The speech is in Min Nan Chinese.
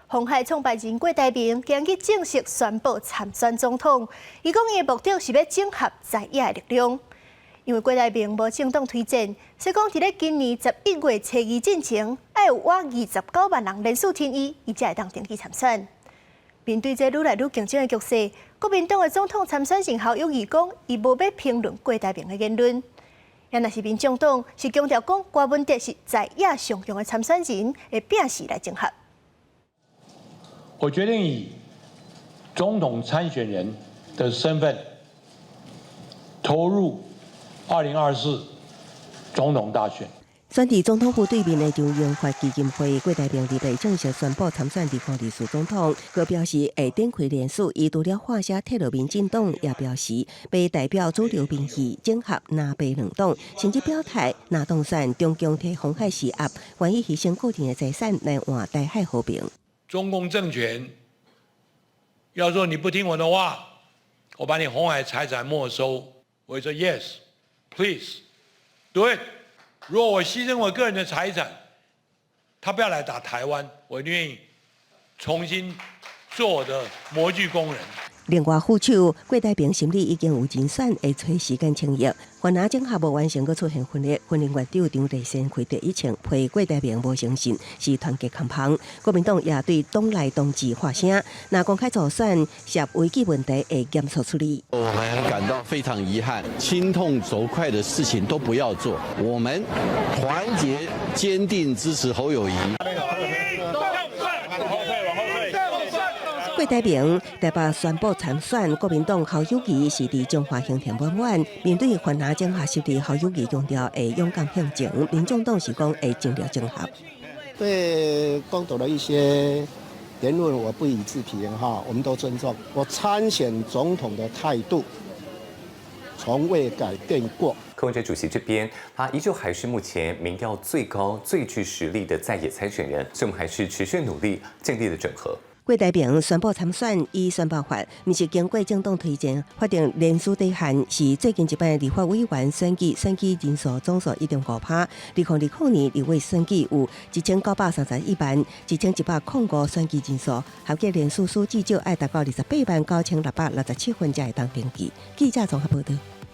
鴻海創辦人郭台銘今日正式宣布參選總統。伊講伊的目的是欲整合在野的力量。因為郭台銘無政黨推薦，所以講佇咧今年11月初二進前，愛有滿29萬人連署挺伊，伊才會當登記參選。面對這愈來愈競爭的局勢，國民黨的總統參選人侯友宜講，伊無欲評論郭台銘的言論。也若是民眾黨是強調講，柯文哲是在野上強的參選人，會拼死來整合。我決定以總統參選人的身份投入2024總統大選。選佇總統府對面的張榮發基金會，郭台銘禮拜正式宣布參選2024總統，閣表示會展開聯署。伊除了喊聲退落民進黨，也表示欲代表主流民意，整合藍白兩黨，甚至表態若當選，中共提鴻海施壓，願意犧牲個人的財產來換台海和平。中共政權要說你不聽我的話，我把你鴻海財產沒收。我會說 Yes，please do it。如果我犧牲我個人的財產，他不要來打台灣，我願意重新做我的模具工人。另外，副手郭台銘心裡已經有人選，會揣時間簽約。泛藍整合無完成，閣出現分裂。分院長張麗善開第一槍，批郭台銘無誠信，是團結空芳。國民黨也對黨內同志發聲，若公開助選涉違紀問題，會嚴肅處理。我們感到非常遺憾，心痛手快的事情都不要做。我們團結堅定支持侯友宜。郭台銘台北宣布參選，國民黨侯友宜是佇彰化行程滿滿。面對泛藍整合失利，侯友宜強調會勇敢向前。民眾黨是講會盡力整合。對公董的一些言論，我不予置評哈，我們都尊重。我參選總統的態度從未改變過。柯文哲主席這邊，他依舊還是目前民調最高、最具實力的在野參選人，所以我們還是持續努力，盡力的整合。郭台銘宣布參選，依選罷法，毋是經過政黨推薦，法定連署底線是最近一擺立法委員選舉選舉人數總數1.5%。2020年立委選舉有1931萬1105選舉人數，合計連署數至少愛達到28萬9667份才會當登記。記者綜合報道。